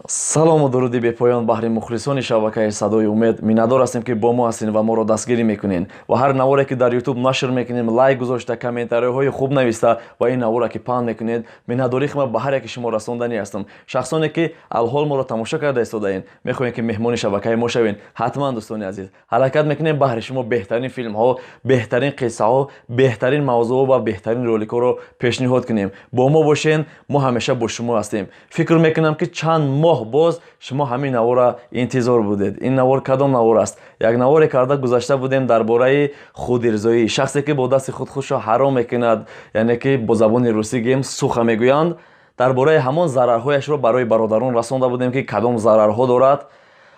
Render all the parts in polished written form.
Салому дуруди бепоён баҳри мухлисони шабакаи «Садои умед». Миннатдор ҳастем, ки бо мо ҳастед ва моро дастгирӣ мекунед ва ҳар наворе, ки дар Ютуб нашр мекунем, лайк гузошта, комментариҳои хуб нависта ва ин наворе ки паҳн мекунед. Миннатдории худро ба ҳар яке шумо расонданӣ ҳастам. Шахсоне, ки алҳол моро тамошо карда истодаед, мехоҳем, ки меҳмони шабакаи мо шавед, ҳатман, дӯстони азиз, ҳаракат мекунем, баҳри шумо беҳтарин филмҳо, беҳтарин қиссаҳо, беҳтарин мавзӯъ ва беҳтарин роликҳоро пешниҳод кунем. Бо мо бошен, мо ҳамеша бо шумо ҳастем. Фикр мекунам, ки чанд моҳ боз шумо ҳамин навора интизор будед. Ин навор кадом навор аст? Як наворе карда гузашта будем дар бораи худирзоӣ, шахсе ки бо дасти худ худшо ҳаром мекунад, яъне ки бо забони русӣ гӯем, сухо мегӯянд. Дар бораи ҳамон зарарҳояшро барои бародарон расонда будем, ки кадом зарарҳо дорад.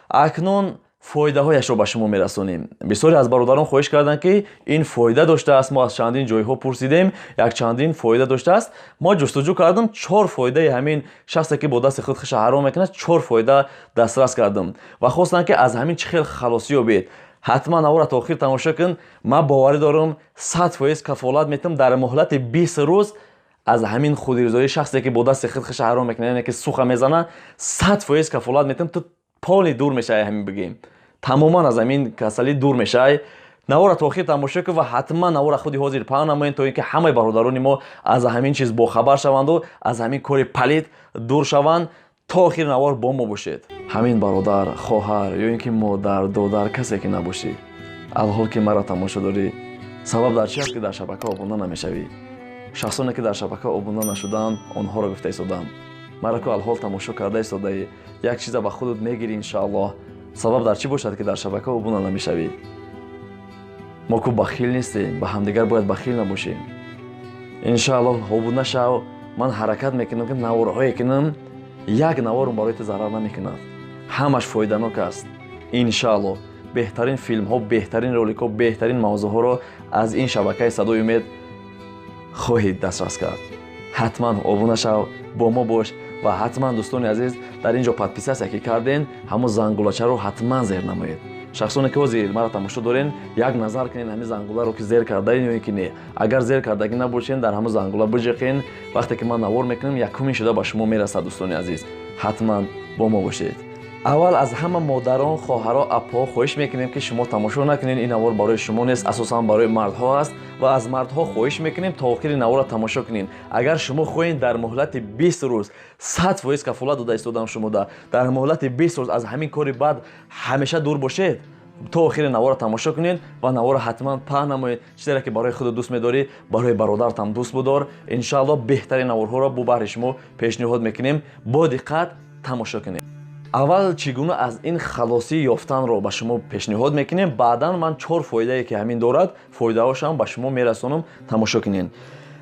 Акнун фоидаҳояшро ба шумо мерасонем. Бисёре аз бародарон хоҳиш карданд, ки ин фоида доштааст. Мо аз чандин ҷойҳо пурсидем, якчандин фоида доштааст. Мо ҷустуҷӯ кардам, чор фоидаи ҳамин шахсе, ки бо дасти худ худша ҳаром мекунад, чор фоида дастрас кардам ва хостанд, ки аз ҳамин чӣ хел халосӣ ёбед. Ҳатман навора то охир тамошо кун. Ман боварӣ дорам, 100% кафолат метам, дар муҳлати 20 рӯз аз ҳамин худирзоии шахсе, ки бо дасти худ худша ҳаром мекунад, яъне ки сухо мезана, 100% кафолат метам, ту полный дур мешавӣ. Ҳамин бигем, тамоман аз ҳамин касалӣ дур мешавӣ. Навора то охир тамошо кун ва ҳатман навора худи ҳозир паҳн намоед, то ин ки ҳамаи бародарони мо аз ҳамин чиз бохабар шаванду аз ҳамин кори палид дур шаванд. То охири навор бо мо бошед. Ҳамин бародар, хоҳар ё ин ки модар, додар, касе ки набошӣ, алҳол ки маро тамошо дорӣ, сабаб дар чи аст, ки дар шабака обуна намешавӣ? Шахсоне, ки дар шабака обуна нашуданд, онҳоро гуфта истодам. Маро ку алҳол тамошо карда истодаӣ, як чиза ба худат мегирӣ, иншааллоҳ. Сабаб дар чӣ бошад, ки дар шабака обуна намешавӣ? Мо ку бахил нестем, ба ҳамдигар бояд бахил набошем. Иншааллоҳ, обуна шав. Ман ҳаракат мекунам, ки наворҳое кунам, як наворум барои ту зарар намекунад, ҳамаш фоиданок аст, иншааллоҳ. Беҳтарин филмҳо, беҳтарин роликҳо, беҳтарин мавзӯъҳоро аз ин шабакаи «Садои умед» хоҳед дастрас кард. Ҳатман обуна шав, бо мо бош. Ва ҳатман, дӯстони азиз, дар ин ҷо подписаться ки карден, ҳамон зангулачаро ҳатман зер намоед. Шахсоне, ки ҳозир маро тамошо дорен, як назар кунед, ҳамин зангуларо ки зер кардаен ё ин ки не. Агар зер кардагӣ набошен, дар ҳамон зангула биҷиқен. Вақте ки ман навор мекунам, якумин шуда ба шумо мерасад. Дӯстони азиз, ҳатман бо мо бошед. Аввал аз ҳама модарон, хоҳаро, апҳо хоҳиш мекунем, ки шумо тамошо накунед. Ин навор барои шумо нест, асосан барои мардҳо аст. Ва аз мардҳо хоҳиш мекунем, то охири наворро тамошо кунед. Агар шумо хоҳед дар муҳлати 20 рӯз, 100% кафолат дода истодам шумода, дар муҳлати 20 рӯз аз ҳамин кори бад ҳамеша дур бошед, то охири наворро тамошо кунед ва наворро ҳатман паҳн намоед. Чизере ки барои худат дӯст медорӣ, барои бародаратам дӯст будор. Иншааллоҳ, беҳтарин наворҳоро бо баҳри шумо пешниҳод мекунем. Бо диққат тамошо кунед. Аввал чӣ гуна аз ин халосӣ ёфтанро ба шумо пешниҳод мекунем, баъдан ман чор фоидае, ки ҳамин дорад, фоидаҳошам ба шумо мерасонам. Тамошо кунед.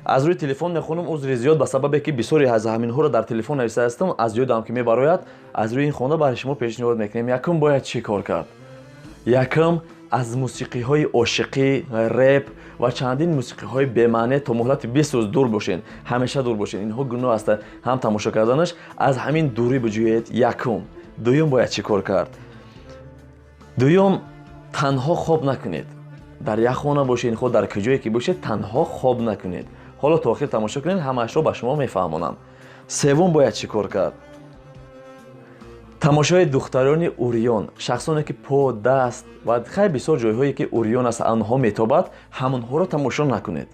Аз рӯи телефон мехонам, узри зиёд, ба сабабе ки бисёре аз ҳаминҳоро дар телефон нависта ҳастам, аз ёдам ки мебарояд, аз рӯи ин хонда барои шумо пешниҳод мекунем. Якум, бояд чӣ кор кард? Якум, аз мусиқиҳои ошиқӣ, реп ва чандин мусиқиҳои бемаъне то муҳлати 20 рӯз дур бошед, ҳамеша дур бошед. Инҳо гуноҳ ҳастанд, ҳам тамошо карданаш. Аз ҳамин дурӣ биҷӯед. Якум. Дуюм, бояд чӣ кор кард? Дуюм, танҳо хоб накунед. Дар як хона бошед, худ дар куҷое ки бошед, танҳо хоб накунед. Ҳоло то охир тамошо кунед, ҳамаашро ба шумо мефаҳмонам. Севум, бояд чӣ кор кард? Тамошои духтарони урён, шахсоне ки по, даст ва хай бисёр ҷойҳое ки урён аст, анҳо метобад, ҳамонҳоро тамошо накунед.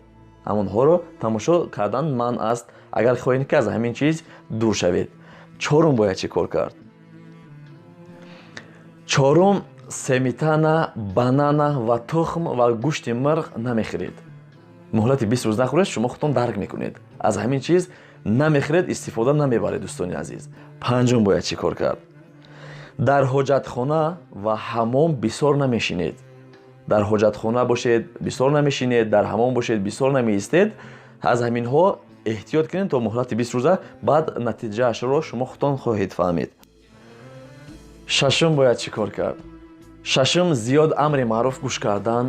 Ҳамонҳоро тамошо кардан манъ аст, агар хоҳед, ки аз ҳамин чиз дур шавед. Чорум, бояд чӣ кор кард? Чорум, семитана, банана ва тухм ва гӯшти мирғ намехӯред. Муҳлати 20 рӯз нахӯред, шумо худтон дарк мекунед. Аз ҳамин чиз намехӯред, истифода намебаред, дӯстони азиз. Панҷум, бояд чӣ кор кард? Дар ҳоҷатхона ва ҳамом бисёр намешинед. Дар ҳоҷатхона бошед, бисёр намешинед, дар ҳамом бошед, бисёр намеистед. Аз ҳаминҳо эҳтиёт кунед то муҳлати 20 рӯза, баъд натиҷаашро шумо худтон хоҳед фаҳмид. Шашум, бояд чӣ кор кард? Шашум, зиёд амри маъруф гӯш кардан,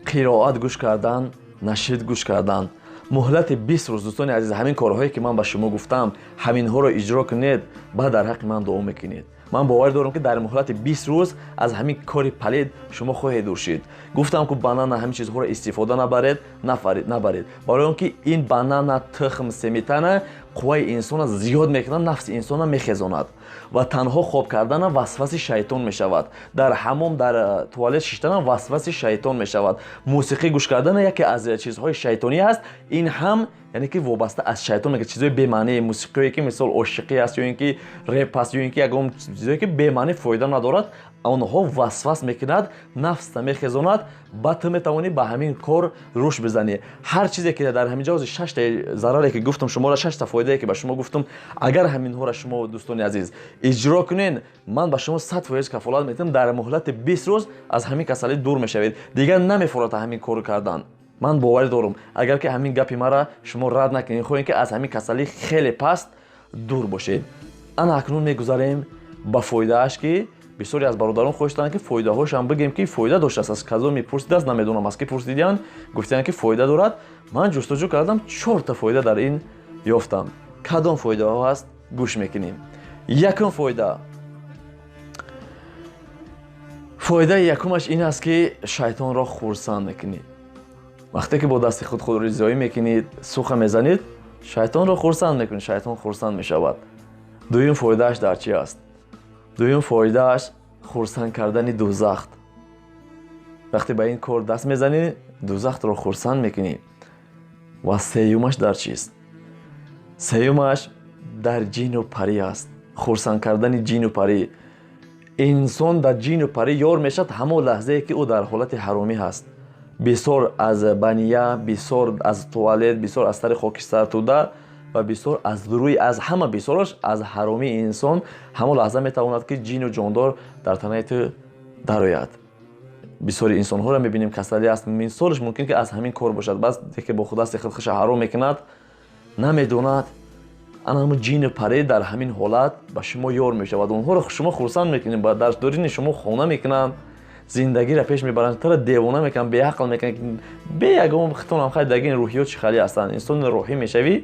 қироат гӯш кардан, нашид гӯш кардан. Муҳлати 20 рӯз, дӯстони азиз, ҳамин корҳое, ки ман ба шумо гуфтам, ҳаминҳоро иҷро кунед, баъд дар ҳаққи ман дуо мекунед. Ман бовар дорам, ки дар муҳлати 20 рӯз аз ҳамин кори палид шумо хоҳед дур шид. Гуфтам ку, банана, ҳамин чизҳоро истифода набаред, набаред, барои он ки ин банана, тухм, семитана қувваи инсона зиёд мекунад, нафси инсона мехезонад ва танҳо хоб кардана васваси шайтон мешавад. Дар ҳамом, дар туалет шиштана васваси шайтон мешавад. Мусиқӣ гӯш кардана яке аз чизҳои шайтонӣ аст. Ин ҳам яъне ки вобаста аз шайтон, чизҳои бемаънии мусиқие ки мисол ошиқӣ аст ё ин ки реп аст ё ин ки ягон чизое ки бемаънӣ фоида надорад, онҳо васвас мекунад, нафста мехезонад, баъд ту метавонӣ ба ҳамин кор рӯш бизанӣ. Ҳар чизе ки дар ҳамин ҷо шашта зараре ки гуфтам шуморо, шашта фоидае ки ба шумо гуфтам, агар ҳаминҳоро шумо дӯстони азиз иҷро кунед, ман ба шумо 100% кафолат медиҳам, дар муҳлати 20 рӯз аз ҳамин касалӣ дур мешавед. Дигар намефорад ҳамин кор кардан. Ман боварӣ дорам, агар ки ҳамин гапи мара шумо рад накунед, хоҳем ки аз ҳамин касалӣ хеле паст дур бошед. Ана акнун мегузарем ба фоидааш, ки бисёре аз бародарон хоҳиштанд, ки фоидаҳошам бигем, ки фоида доштааст. Аз казо мепурсидааст, намедонам аз ки пурсидиянд, гуфтиянд ки фоида дорад. Ман ҷустуҷӯ кардам, чорта фоида дар ин ёфтам. Кадом фоидаҳо ҳаст, гӯш мекунем. Якум фоида. Фоидаи якумаш ин аст, ки шайтонро хурсанд мекунӣ. Вақте ки бо дасти худ худризоӣ мекунед, суха мезанед, шайтонро хурсанд мекунӣ, шайтон хурсанд мешавад. Дуюм фоидааш дар чӣ аст? Дуюм фоидааш хурсанд кардани дӯзахт. Вақте ба ин кор даст мезанӣ, дӯзахтро хурсанд мекунӣ. Ва сеюмаш дар чист? Сеюмаш дар ҷину парӣ аст. Хурсанд кардани ҷину парӣ. Инсон дар ҷину парӣ ёр мешавад ҳамон лаҳзае ки ӯ дар ҳолати ҳаромӣ ҳаст. Бисёр аз бания, бисёр аз туалет, бисёр аз тари хокистартуда ва бисёр аз рӯи, аз ҳама бисёраш аз ҳаромии инсон ҳамон лаҳза метавонад ки ҷину ҷондор дар танаи ту дарояд. Бисёри инсонҳоро мебинем, касалӣ аст, мисолаш мумкин ки аз ҳамин кор бошад. Бас ки бо худасти худ хуша ҳаром мекунад, намедонад, ана ҳамон ҷину парӣ дар ҳамин ҳолат ба шумо ёр мешавад. Онҳоро шумо хурсанд мекунед, дар дурини шумо хона мекунанд, зиндагиро пеш мебаранд, туро девона мекунанд, беақл мекунанд, бе ягон хитонам хай дагин рӯҳиёт чӣ хали ҳастанд. Инсони рӯҳӣ мешавӣ,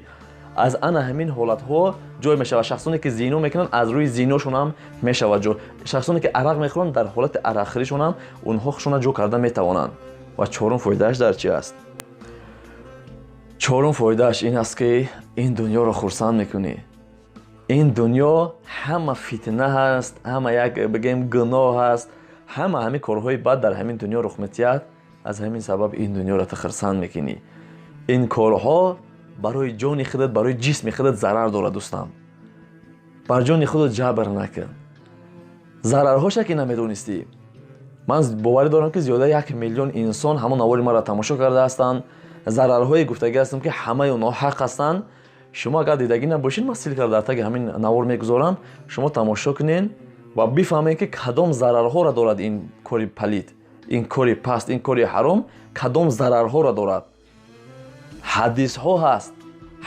аз ана ҳамин ҳолатҳо ҷой мешавад. Шахсоне ки зино мекунанд, аз рӯи зиношон ҳам мешавад ҷой. Шахсоне ки арақ мехӯранд, дар ҳолати арақхӯришон ҳам онҳо хушона ҷо карда метавонанд. Ва чорум фоидааш дар чӣ аст? Чорум фоидааш ин аст, ки ин дунёро хурсанд мекунӣ. Ин дунё ҳама фитна ҳаст, ҳама як бигем гуноҳ ҳаст, ҳама ҳамин корҳои бад дар ҳамин дунё рух метиҳад. Аз ҳамин сабаб ин дунёро ту хурсанд мекунӣ. Ин корҳо барои ҷони худат, барои ҷисми худат зарар дорад, дӯстам. Бар ҷони худат ҷабр накун. Зарарҳоша ки намедонистӣ. Ман боварӣ дорам, ки зиёда 1 миллион инсон ҳамон навори маро тамошо карда ҳастанд. Зарарҳое гуфтагӣ ҳастам, ки ҳамаи онҳо ҳақ ҳастанд. Шумо агар дидагӣ набошед, ман ссылка дар таги ҳамин навор мегузорам, шумо тамошо кунед ва бифаҳмед, ки кадом зарарҳоро дорад ин кори палид, ин кори паст, ин кори ҳаром кадом зарарҳоро дорад. Ҳадисҳо ҳаст,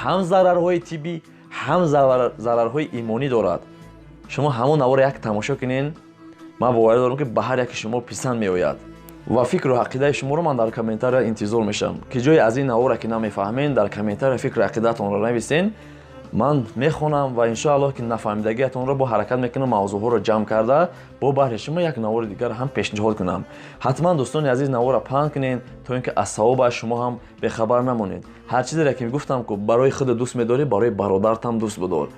ҳам зарарҳои тиббӣ, ҳам зарарҳои имонӣ дорад. Шумо ҳамон наворро як тамошо кунед, ман боварӣ дорам, ки ба ҳар яке шумо писанд меояд. Ва фикру ақидаи шуморо ман дар комментария интизор мешавам, ки ҷое аз ин навора ки намефаҳмед, дар комментария фикру ақидаатонро нависен, ман мехонам ва иншоаллоҳ ки нафаҳмидагиатонро бо ҳаракат мекунам, мавзӯъҳоро ҷамъ карда бо баҳри шумо як навори дигар ҳам пешниҳод кунам. Ҳатман, дӯстони азиз, наворро паҳн кунед, то ин ки аз савобаш шумо ҳам бехабар намонед. Ҳар чизере ки гуфтам, ку барои худат дӯст медорӣ, барои бародаратам дӯст бидор.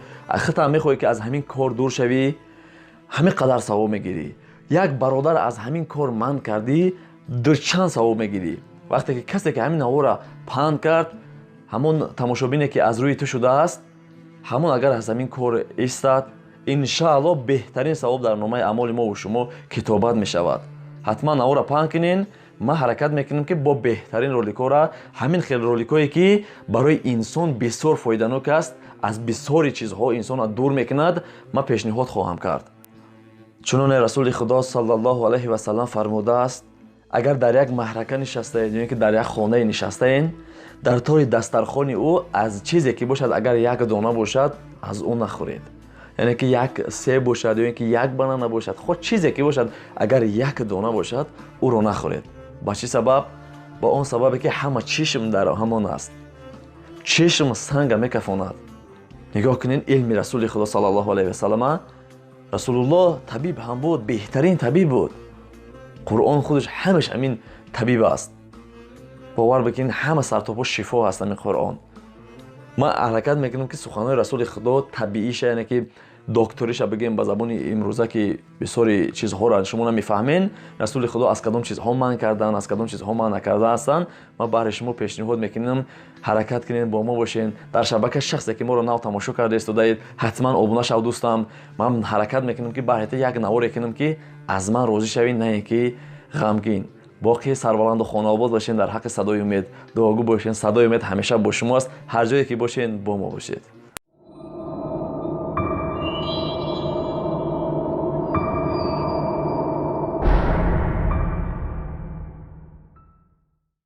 Худтам мехоҳӣ ки аз ҳамин кор дур шавӣ, ҳамин қадар савоб мегирӣ. Як бародар аз ҳамин кор манъ кардӣ, дучанд савоб мегирӣ. Вақте ки касе ки ҳамин наворро паҳн кард, ҳамон тамошобине ки аз рӯи ту шудааст, ҳамон агар аз ҳамин кор истад, иншааллоҳ беҳтарин савоб дар номаи аъмоли мову шумо китобат мешавад. Ҳатман наворро паҳн кунен. Ман ҳаракат мекунам, ки бо беҳтарин роликҳоро, ҳамин хел роликҳое ки барои инсон бисёр фоиданок аст, аз бисёри чизҳо инсонро дур мекунад, ман пешниҳод хоҳам кард. Чуноне Расули Худо саллаллоҳу алайҳи васаллам фармудааст: агар дар як маҳрака нишастаед ё ин ки дар як хонае нишастаед, дар тори дастархони ӯ аз чизе ки бошад, агар як дона бошад, аз ӯ нахӯред. Яъне ки як себ бошад ё ин ки як банана бошад, хо чизе ки бошад, агар як дона бошад, ӯро нахӯред. Ба чӣ сабаб? Ба он сабабе ки ҳама чишм дар ҳамон аст, чишм санга мекафонад. Нигоҳ кунед илми Расули Худо саллаллоҳу алайҳи васаллама. Расулуллоҳ табиб ҳам буд, беҳтарин табиб буд. Қуръон худаш ҳамаш ҳамин табиб аст. Бовар бикунед, ҳама сартопо шифо ҳаст ҳамин Қуръон. Ман ҳаракат мекунам, ки суханҳои Расули Худо табииша, яъне ки докториша бигӯем ба забони имрӯза, ки бисёри чизҳоро шумо намефаҳмен. Расули Худо аз кадом чизҳо манъ карданд, аз кадом чизҳо манъ накарда ҳастанд, ман баҳри шумо пешниҳод мекунам. Ҳаракат кунед, бо мо бошед дар шабака. Шахсе ки моро нав тамошо карда истодаед, ҳатман обуна шав, дӯстам. Ман ҳаракат мекунам, ки баҳри ту як наворе кунам, ки аз ман розӣ шавӣ, на ин ки ғамгин. Боқӣ сарбаланду хонаобод бошед, дар ҳаққи Садои Умед дуогӯ бошед. Садои Умед ҳамеша бо шумо аст. Ҳар ҷое ки бошед, бо мо бошед.